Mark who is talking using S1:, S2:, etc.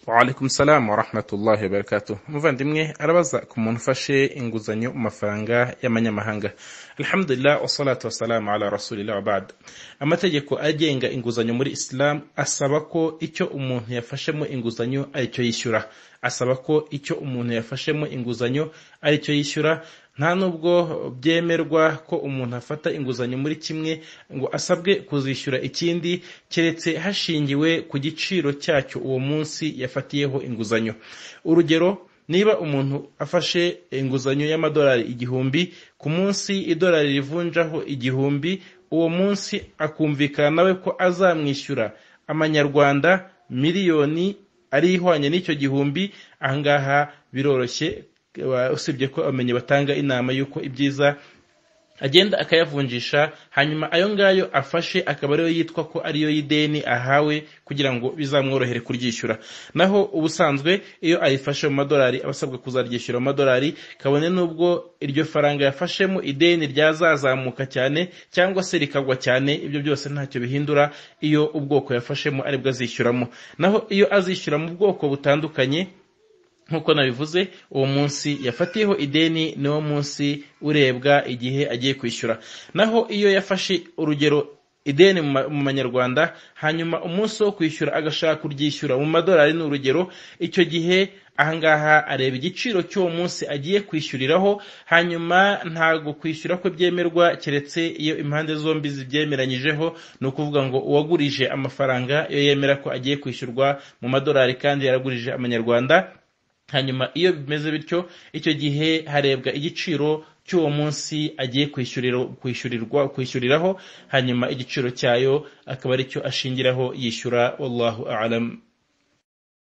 S1: Wa alaikum salam wa rahmatullahi wa barakatuh. Umuvandimwe arabaza ku muntu ufashe inguzanyo mu mafaranga y'amanyamahanga. Alhamdulillah wa salatu wa salamu ala rasulillah wa ba'd. Amategeko agenga inguzanyo muri Islam asaba ko icyo umuntu yafashemo inguzanyo aricyo yishyura. Asaba ko icyo umuntu yafashemo inguzanyo aricyo yishyura. Nta nubwo byemerwa ko umuntu afata inguzanyo muri kimwe ngo asabwe kuzishyura ikindi, keretse hashingiwe ku giciro cyacyo uwo munsi yafatiyeho inguzanyo. Urugero, niba umuntu afashe inguzanyo y'amadolari 1000 ku munsi idolari rivunjaho 1000, uwo munsi akumvikana nawe ko azamwishyura amanyarwanda miliyoni ari ihwanye n'icyo 1000. Ahangaha biroroshye, usibye ko amenye batanga inama yuko ibyiza agenda akayavunjisha, hanyuma ayo ngayo afashe akaba ariyo yitwa ko ariyo y'ideni ahawe kugira ngo bizamworohere kuryishyura. Naho ubusanzwe iyo ayifashe mu madolari aba asabwa kuzaryishyura mu madolari, kabone n'ubwo iryo faranga yafashemo ideni ryazazamuka cyane cyangwa se rikagwa cyane, ibyo byose ntacyo bihindura iyo ubwoko yafashemo aribwo azishyuramo. Naho iyo azishyura mu bwoko butandukanye nkuko nabivuze, uwo munsi yafatiyeho ideni niwo munsi urebwa igihe agiye kwishyura. Naho iyo yafashe urugero ideni mu manyarwanda, hanyuma umunsi wo kwishyura agashaka kuryishyura mu madolari ni urugero, icyo gihe ahangaha areba igiciro cy'uwo munsi agiye kwishyuriraho, hanyuma ntago kwishyura ko byemerwa keretse iyo impande zombi zibyemeranyijeho. Ni ukuvuga ngo uwagurije amafaranga iyo yemera ko agiye kwishyurwa mu madolari kandi yaragurije amanyarwanda, hanyuma iyo bimeze bityo icyo gihe harebwa igiciro cy'uwo munsi agiye kwishyuriraho, hanyuma igiciro cyayo akaba aricyo ashingiraho yishyura. Wallahu a'lam.